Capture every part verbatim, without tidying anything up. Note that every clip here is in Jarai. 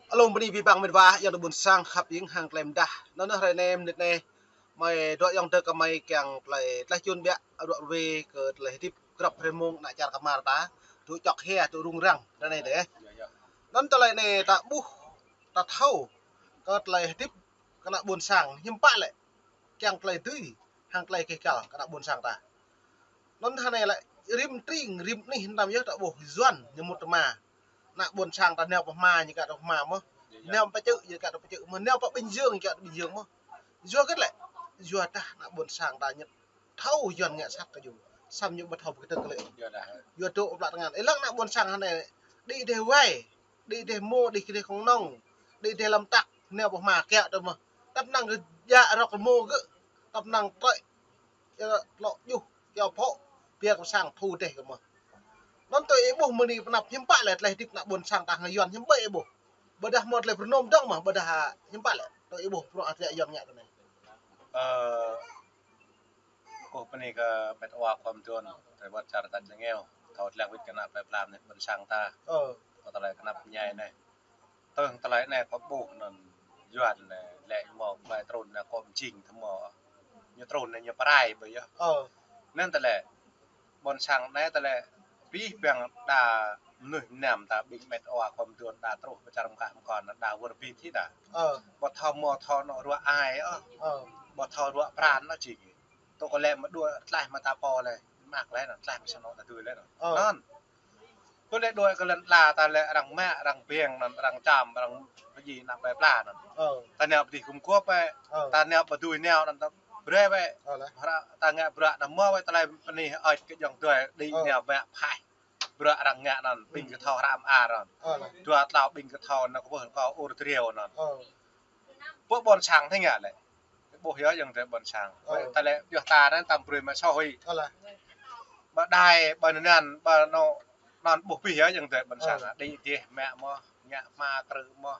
Alum bơni abih bang met wa, ayŏng adơi ƀuôn sang khăp hing hăng tơlơi mơdah. Anŭn hrơi anai, mơnit anai, mơi dŏ ayŏng adơi kơmơi kiăng tơlơi, tơlơi čun biă, ruă ruê kơ tơlơi hơdip grăp hrơi mông ană čar Kmar ta, tŭ čŏk hia, tŭ rŭng răng, hrơi anai dêh. Anŭn tơlơi anai ta ƀuh, ta thâo, kơ tơlơi hơdip kơ ană ƀuôn sang, hiư̆m pă lĕ, kiăng tơlơi dưi, hăng tơlơi keh kăl kơ ană ƀuôn sang ta. Anŭn hrơi anai lĕ rĭm tring, rĭm anih anăm yơh ta ƀuh Yuan ñu mŭt tơma. Ană ƀuôn sang ta nao pơ Hma, ñu kơ ta pơ Hma mơ̆n. Nao pơ Čư̆, ñu kơ ta pơ Čư̆ mơ̆n. Nao pơ Bình Dương, ñu kơ ta Bình Dương mơ̆n. Yua hơget lĕ? Yua dah ană ƀuôn sang ta ñu thâo Yuan ngă sat kơ ñu. Samơ̆ ñu ƀu thâo pơkơdơ̆ng kơ lĕ. Yua dah. Yua dŏ pơblang tơngan. Ih lăng ană ƀuôn sang hrơi anai. Đĭ dêh wai, đĭ dêh mô, đĭ dêh kông nong, đĭ dêh lăm tăk, nao pơ Hma kiăng tơ mơ̆n. Tăp năng kơ djă rŏk kơ mô gơ̆. Tăp năng tơlơi, ơ, tlŏ juh, kiao phŏ, pia kơ sang thu dêh kơ mơ̆n. Anŭn tui ih ƀuh mơ̆ng anai pơ anăp hiư̆m pă lĕ tơlơi hơdip ană ƀuôn sang ta hăng Yuan hiư̆m pă ih ƀuh. Ƀôdah mơ̆ tơlơi pơrơnŭm dơ̆ng mơ̆n, ƀôdah hiư̆m pă lĕ. Tui ih ƀuh bruă hơdră Yuan ngă tơ anai. Ơ, kâo bơni kơ met wa khŏm tuan, tơlơi wơ̆t čar ta jơngeo, thâo tơlơi wĭt kơ ană plơi pla anai ƀuôn sang ta. Ơ. Kơ tơlơi kơnăp ñai anai. Tơ̆ng tơlơi anai kâo ƀuh anŭn Yuan anai, lĕ mơ̆ plơi trŭn anai kâo mơjing tơ mơ̆. Ñu trŭn anai ñu pơrai ƀơi yơh. Ơ. Anŭn tơlơi ƀuôn sang anai tơlơi abih bang đa mơnuih mơnam ta ƀing met wa khŏm tuan đa truh pơ čar mơkă mơkŏn đa wơr bĭt hĭ đa. Ơ. Ƀu thâo mơ̆ thâo anŏ ruă ai ôh. Ơ. Ƀu thâo ruă pran anŏ či. Tŏ kơ lĕ mơ̆ đuaĭ tlaih mơta pô lĕ. Mă lĕ anŭn tlaih mơ̆ sa anŏ ta tui lĕ anŭn. Ơ. Anŭn. Kơ lĕ đuaĭ kơ lŏn ala ta lĕ arăng mă, arăng beng anŭn, arăng čăm, arăng pơjing ană plơi pla anŭn. Ơ. Ta nao pơ dih gum guôp ĕ. Ơ. Ta nao pơ dui nao anŭn ta brơi ĕ. Ơ lĕ. Hră ta ngă bruă anŭn mơ̆ ĕ tơlơi bơni ơi kơ ayŏng adơi đĭ nao mă phaih. Bruă arăng ngă anŭn, ƀing kơ thâo hră mơar anŭn. Ơ lĕ. Dua tlâo ƀing kơ thâo anŭn kơ ƀuh kơ ur triu anŭn. Ơ. Pơ ƀuôn sang tơngan lĕ. Ƀuh yơh ayŏng adơi ƀuôn sang. Ơ. Tơlơi yơh ta anŭn tăm brơi mă soh hui. Ơ lĕ. Ƀă đai, ƀă anŭn, ƀă anŏ, anŭn ƀuh abih yơh ayŏng adơi ƀuôn sang. Ơ. Đĭ dêh mă mơ̆, ngă hma krư̆ mơ̆.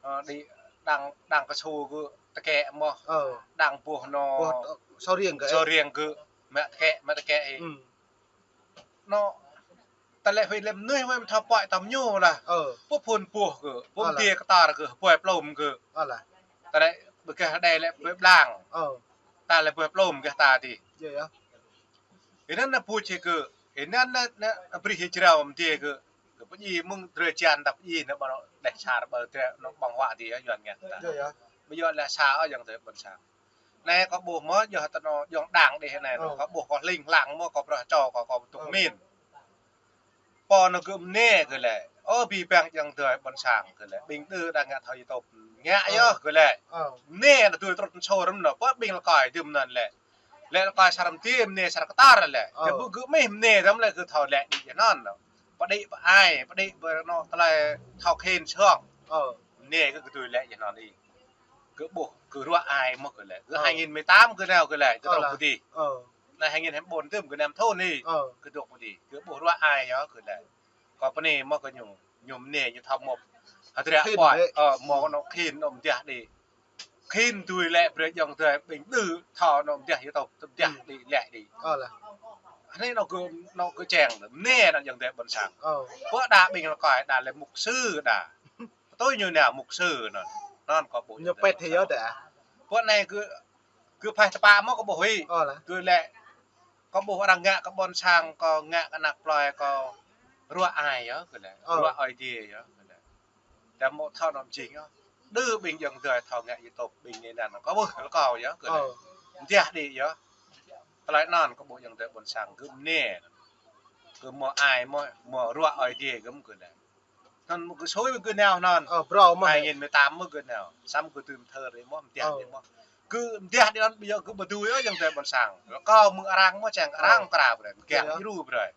Ơ, đĭ đang, đang kơsu kơ tơkĕ mơ̆. Ơ. Đang ƀuh anŏ. Ƀuh, ơ, sô riêng kơ. Sô riêng kơ. Mă tơkĕ, mă tơkĕ ih. Anŏ, tơlơi hui lĕ mơnuih mơ̆ thâo pơhiăp tơm ñu lah. Ơ. Pơ phŭn ƀuh kơ, pơ mơdê kơtar kơ, ƀơi plŏm kơ. Ơ lĕ. Tơlơi ƀơi gah đe lĕ ƀơi blang. Ơ. Ta lĕ ƀơi plŏm gah ta dih. Yơh, yơh. Ih anŭn anai ƀu či kơ, ih anŭn anai, anai brơi hĭ jrao mơdê kơ. Kơ pơjing mơ̆ng drơi jan ta pơjing anai ƀơi anŏ đeh čar ƀơi drơi anŏ ƀơ̆ng huă dih yơh, Yuan ngă ta. Yơh, yơh. Ƀu djơ̆ lĕ sa ôh ayŏng adơi ƀuôn sang. Anai kâo ƀuh mơ̆, yơh tơ anŏ, ayŏng đang dih anai, ơ, kâo ƀuh kâo hling hlang mơ̆, kâo prah čô, kâo, kâo tŭk min. Pô anŏ gơ̆ mơnê kơ lĕ. Ơ, abih bang ayŏng adơi ƀuôn sang kơ lĕ. Ƀing đưm đang ngă thâo YouTube. Ngă yơh kơ lĕ. Ơ. Mơnê anŭn tui trŭt sô răm anŏ. Pơ ƀing lŏ kơi dŭm anŭn lĕ. Lĕ lŏ kơi sa răm dih mơnê sa kơtar lĕ. Ơ. Yơh ƀu gơ̆ mơ̆ mơnê răm lĕ gơ̆ thâo lĕ đĭ yơh anŭn. Pơđĭ pơ ai, pơđĭ pơ anŏ tơlơi thâo khĭn song. Ơ. Mơnê gơ̆ gơ̆ tui lĕ yơh anŭn ih. Gơ̆ ƀuh, gơ̆ ruă ai mơ̆ kơ lĕ. Gơ̆ hai nghìn mười tám gơ̆ nao kơ lĕ, gơ̆ truh pơ dih. Anai hai nghìn hai mươi bốn tơm gơ̆ năm thŭn ih. Gơ̆ truh pơ dih. Gơ̆ ƀuh ruă ai yơh kơ lĕ. Kâo bơni mơ̆ kơ ñu, ñu mơnê ñu thâo mơ̆. Hơdră ƀuăi, ơ, mơ̆ anŏ khĭn anŏ mơdiah đĭ. Khĭn tui lĕ brơi ayŏng adơi ƀing đưm thâo anŏ mơdiah yơh tŏ, mơdiah đĭ lĕ đĭ. Anai anŏ gơ̆, anŏ gơ̆ čeng, mơnê anŏ ayŏng adơi ƀuôn sang. Pơ đa ƀing lŏ kơi, đa lĕ mục sư đa. Pơtui ñu nao mục sư anŭn. Anŭn kâo ƀuh ñu pet hĭ yơh đa. Pơ anai gơ̆, gơ̆ phaih tơpă mơ̆ kâo ƀuh hĭ. Ơ lĕ. Gơ̆ lĕ. Kâo ƀuh arăng ngă kơ ƀuôn sang, kâo ngă kơ ană plơi, kâo ruă ai yơh, gơ̆ lĕ. Ơ. Ruă Ơi Adai yơh, gơ̆ lĕ. Đa mơ̆ thâo anŏ mơjing yơh. Đưm ƀing ayŏng adơi thâo ngă YouTube ƀing anai anŭn. Kâo ƀuh lŏ kâo yơh, gơ̆ lĕ. Ơ. Mơdiah đĭ yơh. Tơlơi anŭn kâo ƀuh ayŏng adơi ƀuôn sang gơ̆ mơnê. Gơ̆ mơ̆ ai mơ̆, mơ̆ ruă Ơi Adai gơ̆ mơ̆ gơ̆ lĕ. Anŭn mơ̆ gơ̆ sui mơ̆ gơ̆ nao anŭn. Ơ, brâo mơ̆. Hai nghìn mười tám mơ̆ gơ̆ nao. Samơ̆ gơ̆ dưm thơ ri mơ̆, mơdiah ri mơ̆. Gơ̆ mơdiah đĭ anŭn ƀu djơ̆ gơ̆ ƀu dưi ôh ayŏng adơi ƀuôn sang. Kâo mơ̆ arăng mơ̆ čang arăng kra brơi, mơ̆ kiăng ñu ru brơi.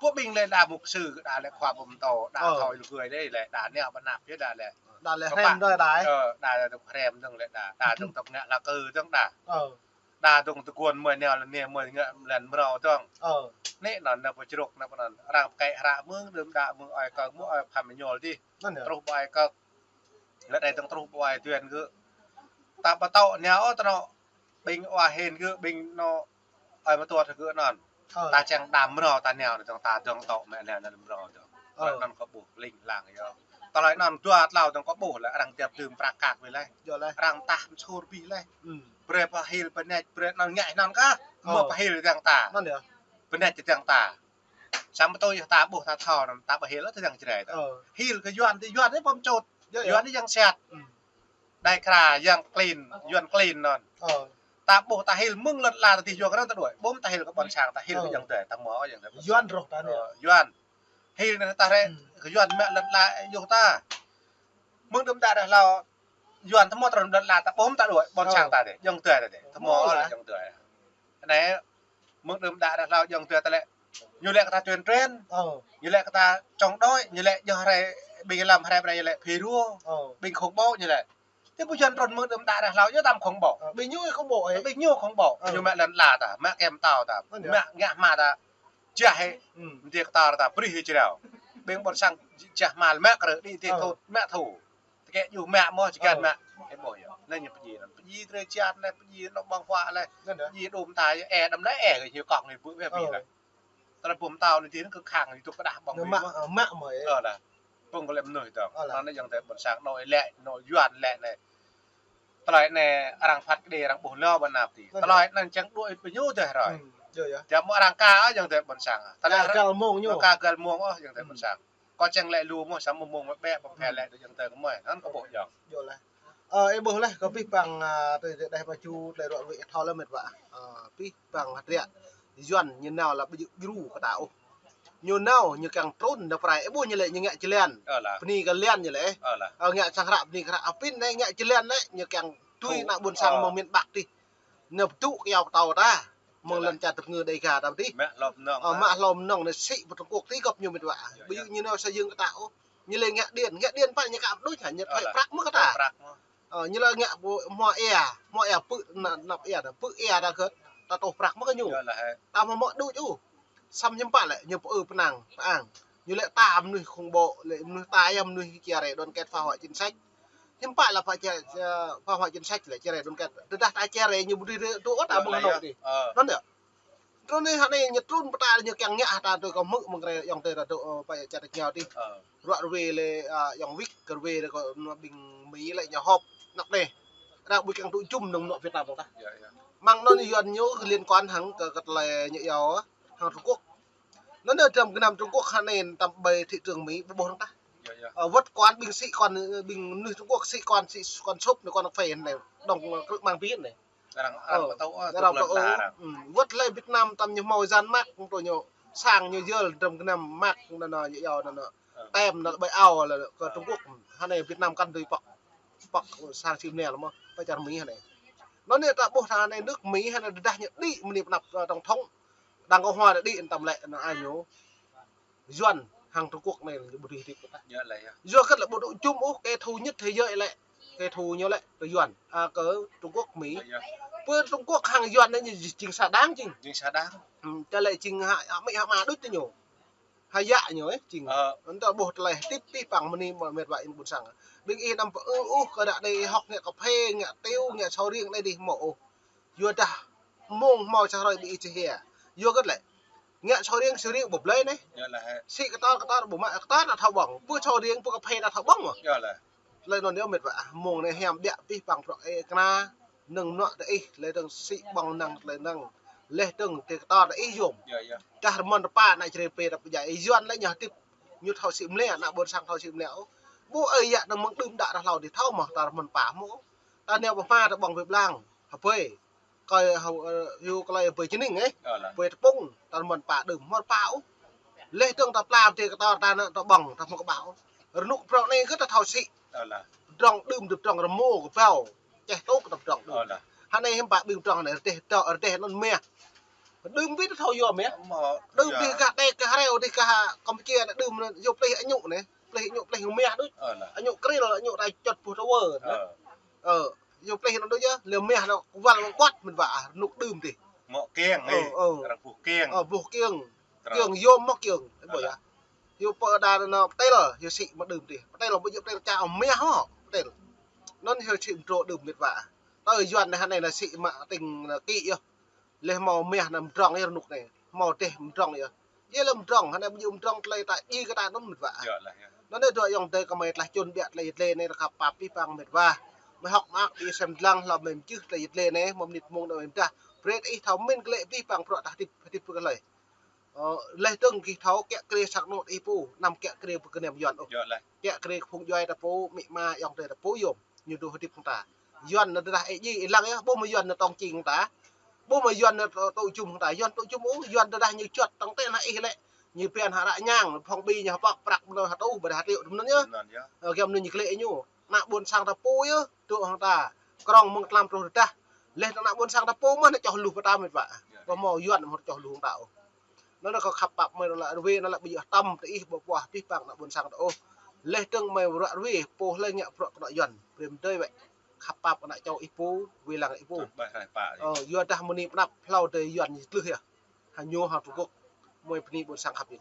Pơ ƀing lĕ đa mục sư, đa lĕ khua pơtô, đa thâo lu gơi đê lĕ, đa nao pơ anăp yơh đa lĕ. Đa lĕ hrăm đơi đa. Ơ, đa dŏ hrăm dơ̆ng lĕ đa, đa dŏ dŏ ngă la kơ dơ̆ng đa. Ơ. Đa dŏ tơguan mơi nao lĕ nao mơi ngă mlan mrâo dơ̆ng. Ơ. Anai anŭn nao pơ čruk nao pơ anŭn. Arăng pơkĕ hră mơ̆ng, đưm đă mơ̆ng ơi kơ mơ̆ ơi pham mơñol dih. Anŭn yơh. Truh pơ ơi kơ. Lĕ đai dơ̆ng truh pơ ơi tuyên gơ̆. Ta pơtô nao ôh tơ anŏ. Ƀing wa hên gơ̆, ƀing anŏ ơi mơtuăt gơ̆ anŭn. Ơ. Ta čang đa mrâo ta nao, dơ̆ng ta dŏ tŏ mă nao anŭn mrâo dơ̆ng. Tơlơi anŭn kâo ƀuh ling lang yơh. Tơlơi anŭn dua tlâo dơ̆ng kâo ƀuh lĕ arăng tiap tơm prăk kăk wĭ lĕ. Yơh lĕ. Arăng tah msur bih lĕ. Brơi pơhil pơnĕč brơi anŭn ngă anŭn kah. Mơ̆ pơhil dơ̆ng ta. Anŭn yơh. Pơnĕč dơ̆ng ta. Samơ̆ tui yơh ta ƀuh ta thâo anŭn ta pơhil tơdang Jrai ta. Hil kơ Yuan tơ Yuan anai pơm čôt. Yơh, yơh. Yuan anai yang sat. Đai kra yang klin, Yuan klin anŭn. Ta ƀuh ta hil mơ̆ng lŏn ala ta tih yua kơ anŭn ta đuaĭ. Ƀu ta hil kơ ƀôn sang ta hil kơ ayŏng adơi, ta hmâo ayŏng adơi. Yuan rŏh ta anai. Ơ, Yuan. Hil anai ta rĕ kơ Yuan mă lŏn ala yơh ta. Mơ̆ng đưm đă đah hlâo Yuan ta hmâo trŭn lŏn ala ta ƀu ta đuaĭ, ƀôn sang ta dih, ayŏng adơi ta dih. Ta hmâo lĕ ayŏng adơi. Anai, mơ̆ng đưm đă đah hlâo ayŏng adơi ta lĕ. Ñu lĕ kơ ta tuyên truyền. Ñu lĕ kơ ta chống đối, ñu lĕ yơh hrơi ƀing lăm hrơi ƀrơi ñu lĕ phê rua. Ƀing khủng bố ñu lĕ. Tơ ƀu Yuan trŭn mơ̆ng đưm đă đah hlâo yơh tam khủng bố. Ƀing ñu khủng bố ơi. Ƀing ñu khủng bố. Ñu mă lŏn ala ta, mă kem tâo ta, mă ngă hma ta. Jah hĭ, mơ̆ng dih kơ ta ta brih hĭ Jrai. Ƀing ƀôn sang jah hma mă krư̆ đĭ tih thut, mă thu. Tơkĕ yua mă mơ̆, či găn mă. Ơ ƀuh yơh. Anai ñu pơdjai anŭn. Pơdjai drơi jăn lĕ, pơdjai anŭn ƀơ̆ng huă lĕ. Pơdjai đôm ta yơh, ê đăm lĕ ê, ñu kŏng ñu bư̆ wĕ ƀĭ lĕ. Tơlơi ƀu ta anŭn tih anŭn kơ khăng ñu tŭk kơđah ƀơ̆ng ƀĭ mơ̆. Mă mơ̆ ơi. Ơ lĕ. Ƀơ̆ng kơ lĕ mơnuih dơ̆ng. Anŭn ayŏng adơi ƀôn sang anŭn lĕ, anŭn Yuan lĕ anai. Tơlơi anai arăng phat kơđi arăng ƀuh lŏ ƀơi anăp tih. Tơlơi anŭn čang đuaĭ pơ ñu dih rơi. Yơh, yơh. Tơdah mơ̆ arăng ka ayŏng adơi ƀôn sang. Tơlơi arăng ka găl mông ñu. Arăng ka găl mông ayŏng adơi ƀôn sang. Kâo čang lĕ lu mơ̆ samơ̆ mông mơ̆ ƀĕ pơphê lĕ tơ ayŏng adơi kơ mơ̆. Anŭn kâo ƀuh yơh. Yơh lĕ. Ơ, ih ƀuh lĕ kơ pih păng, a, tơ dêh mă ču tơlơi ruă wĭ thâo lĕ met wa. A, pih păng hơdră. Yuan ñu nao lĕ ƀu djơ̆ djru kơ ta ôh. Ñu nao, ñu kiăng trŭn nao pơrai, ih ƀuh ñu lĕ ñu ngă jơlan. Bơni kơ lan ñu lĕ. Ơ, ngă sang hră, bơni kơ hră, apin anai ngă jơlan lĕ, ñu kiăng tui ană ƀôn sang mơ̆ng miền Bắc tih. Nao pơtŭ kơyâo pơtâo ta. Mơ̆ng lŏn čar tơpơngư Đêga ta tih. Mă hlô mơnơ̆ng. Ơ, mă hlô mơnơ̆ng anai sĭ pơtrŭn kŏk tih gŏp ñu met wa. Ƀu djơ̆ ñu nao sa jơ̆ng kơ ta ôh. Ñu lĕ ngă điện, ngă điện pă ñu kăp đôč hă, ñu thâo prăk mơ̆ kơ ta. Ơ, ñu lĕ ngă ƀu hmua ia, hmua ia pư̆ anăp ia ta, pư̆ ia ta gơ̆t, ta tŏh prăk mơ̆ kơ ñu. Ta hmâo mă đôč ôh. Samơ̆ hiư̆m pă lĕ, ñu pơư pơnăng, pơang. Ñu lĕ ta mơnuih khủng bố, lĕ mơnuih ta yơh mơnuih chia rẽ đoàn kết phá hoại chính sách. Hiư̆m pă lĕ phá chia, phá hoại chính sách lĕ chia rẽ đoàn kết. Tơdah ta chia rẽ ñu ƀu dưi tŭ ôh ta ƀơ̆ng hơnơ̆ng tih. Anŭn yơh. Trŭn anai hă anai ñu trŭn pơtă ñu kiăng ngă hă ta tui kâo hmư̆ mơ̆ng krê ayŏng adơi ta dŏ, ơ, pă čar tơčô tih. Ruă rơwe lĕ, a, ayŏng Wik kơ rơwe lĕ kơ ƀing Mi lĕ ñu họp anăp anai. Arăng ƀu kiăng tŭ jum nơ̆ng mơnuă Việt Nam ta. Mơ̆ng anŭn Yuan ñu liên quan hăng kơ, kơ tơlơi ñu yua hăng Trung Quốc. Anŭn anai dram gơnam Trung Quốc hă anai tăm ƀơi thị trường Mi ƀu ƀuh ta. Ơ, wơ̆t quan ƀing sĭ quan, ƀing mơnuih Trung Quốc sĭ quan, sĭ quan sop anai quan phê anai. Dŏng, ơ, krư̆ măng pin anai. Arăng, arăng pơtô, ơ, arăng pơtô. Wơ̆t lĕ Việt Nam tăm ñu hmâo yan mơak, tơ ñu sang ñu yơl dram gơnam mơak, anŭn, anŭn, ñu yua, anŭn, anŭn. Tem anŭn ƀơi ao lĕ kơ Trung Quốc. Hă anai Việt Nam kăn dưi pŏk, pŏk sang sĭ mơnia lĕ mơ̆, pơ čar Mi hă anai. Anŭn anai ta ƀuh hă anai nước Mi hă anai tơdah ñu đĭ mơni pơ anăp, ơ, tổng thống. Đảng Cộng hòa đĭ tăm lĕ anŭn ai ñu. Yuan hăng Trung Quốc anai lĕ ƀu dưi hơdip kơ ta. Yua kơ lĕ ƀu tŭ jum ôh, kẻ thù nhất thế giới lĕ. Kẻ thù ñu lĕ kơ Yuan, a, kơ Trung Quốc, Mi. Pơ Trung Quốc hăng Yuan anai ñu jing sa đảng jing. Jing sa đảng. Ơ, ta lĕ jing hă, hă amĭ hă ama đôč tơ ñu. Hă yă ñu, ơ, jing. Anŭn ta ƀuh tơlơi tip pih păng mơni mơ̆ met wa ih ƀôn sang. Ƀing ih anăm pơư ôh kơ đă đei hŏk ngă kơphê, ngă tiu, ngă sô riêng anai dih hmâo ôh. Yua dah mơ̆ng hmâo sa hrơi ƀing ih či hia. Yua kơ lĕ. Ngă sô riêng, sô riêng ƀu blơi anai. Sĭ kơtor, kơtor ƀu mă, kơtor ta thâo ƀơ̆ng. Pơ sô riêng, pơ kơphê ta thâo ƀơ̆ng mơ̆. Tơlơi anŭn yơh met wa. Mơ̆ng anai hiam biă pih păng prŏ ê kơna. Nơ̆ng mơnuă ta ih, lĕ dơ̆ng sĭ ƀơ̆ng năng, lĕ năng. Lĕ dơ̆ng tê kơtor ta ih yôm. Čah rơmơn rơpa ană čre pê ta pơjai ih Yuan lĕ ñu hơdip. Ñu thâo sĭ mlĕ, ană ƀôn sang thâo sĭ mlĕ ôh. Ƀu ơi yă năng mơ̆ng đưm đă đah hlâo dih thâo mơ̆, ta rơmơn pă hmâo. Ta nao pơhma ta ƀơ̆ng wĕ blang. Hơbơi. Kơ hơ-, ơ, hyu kơ lơi hơbơi čơning, ơ. Hơbơi tơpŭng, ta rơmơn pă đưm, hmâo pă ôh. Lĕ dơ̆ng ta pla tê kơtor ta nao ta ƀơ̆ng, ta hmâo kơ ƀă ôh. Rơnŭk pơdrŏng anai kơ ta thâo sĭ. Pơdrŏng đưm tơ pơdrŏng rơmô kơ bao. Čeh tŭk ta pơdrŏng đưm. Hă anai hiư̆m pă ƀing pơdrŏng anai rơdêh, rơdêh anŭn mah. Đưm ƀĭt ta thâo yua mah. Đưm ƀĭt gah đe gah reo dih gah Campuchia anai đưm anai yua plih añŭ anai. Plih añŭ plih mah đôč. Añŭ kril añŭ ta čŏt buh ta wơ. Ơ. Ơ. Yua plih anŭn đôč yơh, lĕ mah anŭn wăl wăt mơ̆n wa, rơnŭk đưm dih. Mŏ kiêng, ơ, ơ. Arăng buh kiêng. Ơ, buh kiêng. Kiêng yôm mŏ kiêng. Ơ, ƀuh yơh. Yua pơ đa anŭn pơtel, yua sĭ mă đưm dih. Pơtel ƀu djơ̆ pơtel ča mah hŏ, pơtel. Anŭn yua sĭ mơdrô đưm met wa. Tơ Yuan anai hă anai anŭn sĭ mă ting anŭn kĭ yơh. Lĕ hmâo mah anŭn mơdrŏng yơh rơnŭk anai. Hmâo dêh mơdrŏng yơh. Yua lăm drŏng, hơnai ƀu djơ̆ drŏng tơlơi ta djai kơ ta anŭn mĕt wa. Yơh lah, yơh. Anŭn anai dua ayŏng adơi kơ mơi tơlơi čun biă tơlơi yơh tơlơi anai rơkăp pap abih bang mĕt wa. Mơi hŏk mơak ƀu sem dlăng hlâo mơi mơčưh tơlơi yơh tơlơi anai, mơ̆ng mơnit mơ̆ng anai mơdah. Brơi ih thâo min kơ lĕ abih bang bruă ta hơdip, hơdip kơ hlơi. Ơ, laih dơ̆ng gih thâo kiă kriê sang anŏ ih pô, anăm kiă kriê pơ gơnam Yuan ôh. Yơh lah. Kiă kriê kơ phung djuai ta pô, amĭ ama ayŏng adơi ta pô yôm, ñu dŏ hơdip hăng ta. Yuan anŭn tơdah ih djai ih lăng yơh, ƀu mơ̆ Yuan anŭn tong čing hăng ta. Ƀu mơ̆ Yuan anŭn tŏ, tŏ jum hăng ta, Yuan tŏ jum ôh, Yuan tơdah ñu juăt tăng tĕ hăng ih lĕ. Ñu pơhiăp hăng ră ñang, phong bì ñu hơpŏk prăk mơnơ̆ng hơtuh, ƀôdah hơtriu tui anŭn yơh. Tui anŭn yơh. Ơ, kiăng mơnơ̆ng ñu klĕ ñu. Ană ƀôn sang ta pô yơh, dŏ hăng ta. Krong mơ̆ng tlam truh rơdah. Laih ană ƀôn sang ta pô mơ̆n čoh luh pơtăm mĕt wa. Yơh. Ƀu hmâo Yuan hmâo čoh luh hăng ta ôh. Anŭn anai kâo khăp pap mơi rơla rơwe anŭn lĕ ƀu djơ̆ tăm tơ ih ƀu puah abih bang ană ƀôn sang ta ôh. Laih dơ̆ng mơi ră rơwe pô hlơi ngă bruă kơ ană Yuan. Brơi mơdơi wĕ. Khăp pap kơ ană čô ih pô, wai lăng ih pô. Ơ, yua dah mơni pơnăp hlâo adơi Yuan ñu tlưh yơh. Hăng ñu hăng Trung Quốc. Mơi bơni ƀôn sang khăp ih.